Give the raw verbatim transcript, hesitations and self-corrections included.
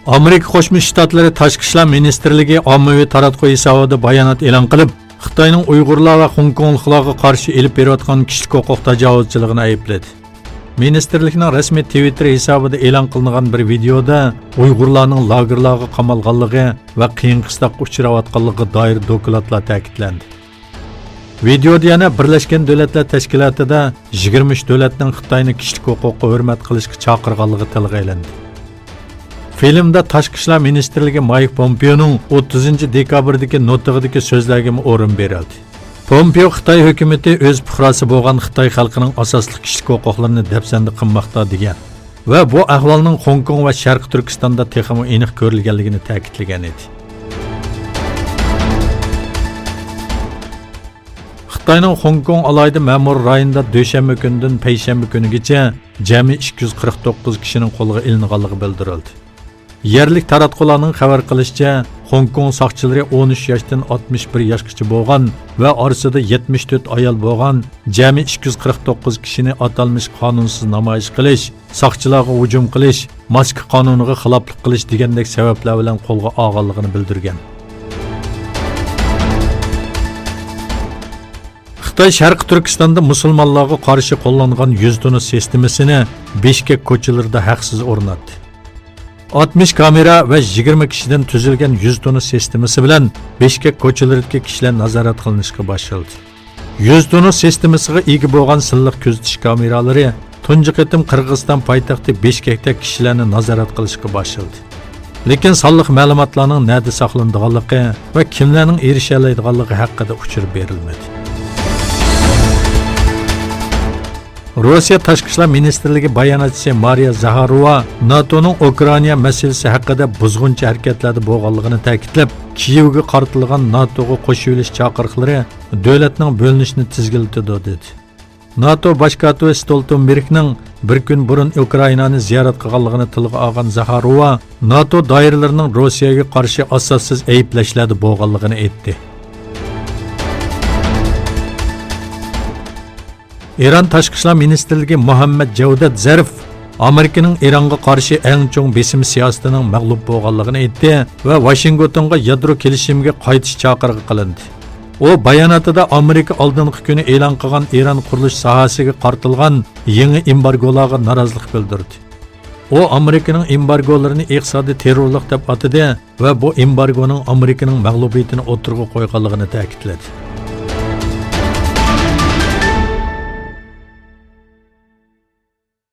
ئامېرىكا قوشما شتاتلىرى تاشقى ئىشلار مىنىستىرلىكى ئاممىۋى تاراتقۇ ھېسابىدا بايانات ئېلان قىلىپ، خىتاينىڭ ئۇيغۇرلار ۋە خوڭكوڭلۇقلارغا قارشى ئېلىپ بېرىۋاتقان كىشىلىك ھوقۇق تاجاۋۇزچىلىقىنى ئەيىبلىدى. مىنىستىرلىكنىڭ رەسمىي تىۋىتتېر ھېسابىدا ئېلان قىلىنغان بىر ۋىدېيودا ئۇيغۇرلارنىڭ لاگېرلارغا قامالغانلىقى ۋە قىيىن قىستاققا ئۇچراۋاتقانلىقىغا دائىر دوكلاتلار تەكىتلەندى. ۋىدېيودا يەنە بىرلەشكەن دۆلەتلەر تەشكىلاتىدا يىگىرمە ئۈچ دۆلەتنىڭ خىتاينى كىشىلىك ھوقۇققا ھۆرمەت قىلىشقا چاقىرغانلىقى تىلغا ئېلىندى. فىلىمدا تاشقى ئىشلار مىنىستىرلىكى مايك پومپېيونىڭ ئوتتۇزىنچى دېكابىردىكى نۇتۇقىدىكى سۆزلەرگىمۇ ئورۇن بېرىلدى. پومپېيو خىتاي ھۆكۈمىتى ئۆز پۇقراسى بولغان خىتاي خەلقىنىڭ ئاساسلىق كىشىلىك ھوقۇقلىرىنى دەپسەندە قىلماقتا دېگەن ۋە بۇ ئەھۋالنىڭ خوڭكوڭ ۋە شەرقىي تۈركىستاندا تېخىمۇ ئېنىق كۆرۈلگەنلىكىنى تەكىتلىگەن ئىدى. خىتاينىڭ خوڭكوڭ ئالاھىدە مەمۇرىي رايونىدا دۈشەنبە كۈنىدىن پەيشەنبە كۈنىگىچە جەمئىي ئىككى يۈز قىرىق توققۇز كىشىنىڭ قولغا ئېلىنغانلىقى بىلدۈرۈلدى. يەرلىك تاراتقۇلارنىڭ خەۋەر قىلىشىچە، خوڭكوڭ ساقچىلىرى ئون ئۈچ ياشتىن ئاتمىش بىر ياشقىچە بولغان ۋە ئارىسىدا يەتمىش تۆت ئايال بولغان جەمئىي ئىككى يۈز قىرىق توققۇز كىشىنى ئاتالمىش قانۇنسىز نامايىش قىلىش، ساقچىلارغا ھۇجۇم قىلىش، ماسكا قانۇنىغا خىلاپلىق قىلىش دېگەندەك سەۋەبلەر بىلەن قولغا ئالغانلىقىنى بىلدۈرگەن. خىتاي شەرقىي تۈركىستاندا مۇسۇلمانلارغا قارشى قوللانغان يۈز تونۇش سىستېمىسىنى بىشكەك كوچىلىرىدا ھەقسىز ئورناتتى. ئاتمىش كامېرا ۋە يىگىرمە كىشىدىن تۈزۈلگەن يۈز تونۇش سىستېمىسى بىلەن بىشكەك كوچىلىرىدىكى كىشىلەر نازارەت قىلىنىشقا باشلىدى. يۈز تونۇش سىستېمىسىغا ئىگە بولغان سىنلىق كۆزىتىش كامېرالىرى تۇنجى قېتىم قىرغىزىستان پايتەختى بىشكەكتە كىشىلەرنى نازارەت قىلىشقا باشلىدى. لېكىن سانلىق مەلۇماتلارنىڭ نەدە ساقلىنىدىغانلىقى ۋە كىملەرنىڭ ئېرىشەلەيدىغانلىقى ھەققىدە ئۇچۇر بېرىلمىدى. روسىيە تاشقى ئىشلار مىنىستىرلىكى باياناتچىسى مارىيا زاخاروۋا ناتونىڭ ئۇكرائىنا مەسىلىسى ھەققىدە بۇزغۇنچى ھەرىكەتلەردە بولغانلىقىنى تەكىتلەپ، كىيېۋگە قارىتىلغان ناتوغا قوشۇۋېلىش چاقىرىقلىرى دۆلەتنىڭ بۆلۈنۈشىنى تېزلىتىدۇ، دېدى. ناتو باش كاتىپى ستولتېنبېرگنىڭ بىر كۈن بۇرۇن ئۇكرائىنانى زىيارەت قىلغانلىقىنى تىلغا ئالغان زاخاروۋا، ناتو دائىرىلىرىنىڭ روسىيەگە قارشى ئاساسسىز ئەيىبلەشلەردە بولغانلىقىنى ئېيتتى. ئىران تاشقى ئىشلار مىنىستىرلىكى مۇھەممەد جەۋدەت زەرىف ئامېرىكىنىڭ ئىرانغا قارشى ئەڭ چوڭ بېسىم سىياسىتىنىڭ مەغلۇپ بولغانلىقىنى ئېيتتى ۋە ۋاشىنگتونغا يادرو كېلىشىمىگە قايتىش چاقىرىقى قىلىندى. ئۇ باياناتىدا ئامېرىكا ئالدىنقى كۈنى ئېلان قىلغان ئىران قۇرۇلۇش ساھەسىگە قارىتىلغان يېڭى ئېمبارگولارغا نارازىلىق بىلدۈردى. ئۇ ئامېرىكىنىڭ ئېمبارگولىرىنى ئىقتىسادىي تېررورلۇق دەپ ئاتىدى ۋە بۇ ئېمبارگونىڭ ئامېرىكىنىڭ مەغلۇبىيىتىنى ئوتتۇرىغا قويغانلىقىنى تەكىتلىدى.